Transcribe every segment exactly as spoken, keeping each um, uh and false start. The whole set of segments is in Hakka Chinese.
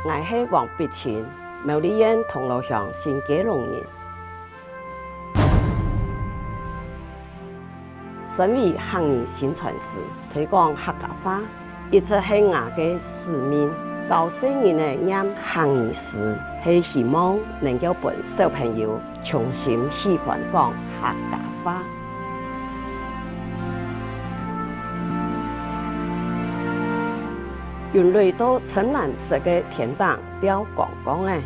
𠊎係王碧清，苗栗縣銅鑼鄉新基隆人。身為客語薪傳師，推廣客家話，一直係𠊎个使命。教細人仔唸客語詩，係希望能夠分小朋友重新喜歡講客家話。雲雷到深藍色个天頂 吊光光仔，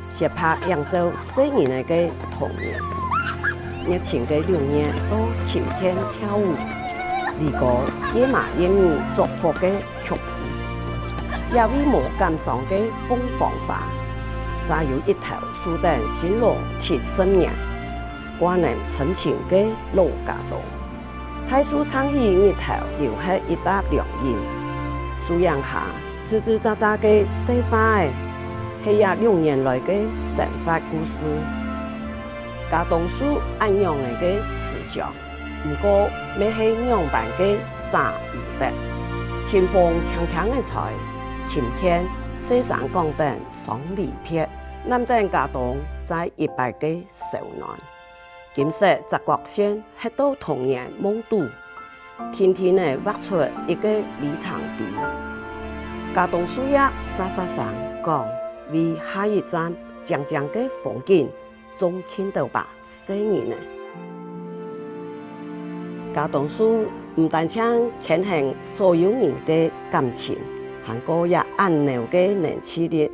雪白映照細人仔个童年。熱情个六月到琴鍵跳舞，里歌夜嫲夜咪祝福个曲譜，也為無感傷个鳳凰花，寫有一頭樹等辛勞七十年，掛等深情个老茄苳。 大樹撐起日頭，留下一搭涼蔭。樹影下，吱吱喳喳个細話仔，係這六年來个生活故事。茄苳樹恁樣仔个慈祥，毋過乜係仰般个捨毋得。清風輕輕仔吹，琴鍵細聲講等傷離別，攬等茄苳再一擺个燒暖。 金色直角線歇到童年夢肚，定定仔畫出一个里程碑。茄苳樹葉沙沙聲講，為下一站靚靚个風景，種盡兜把細人仔。茄苳樹毋單淨牽動所有人个感情，還過也恁鬧个凝聚力，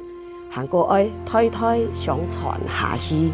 還過愛代代相傳下去。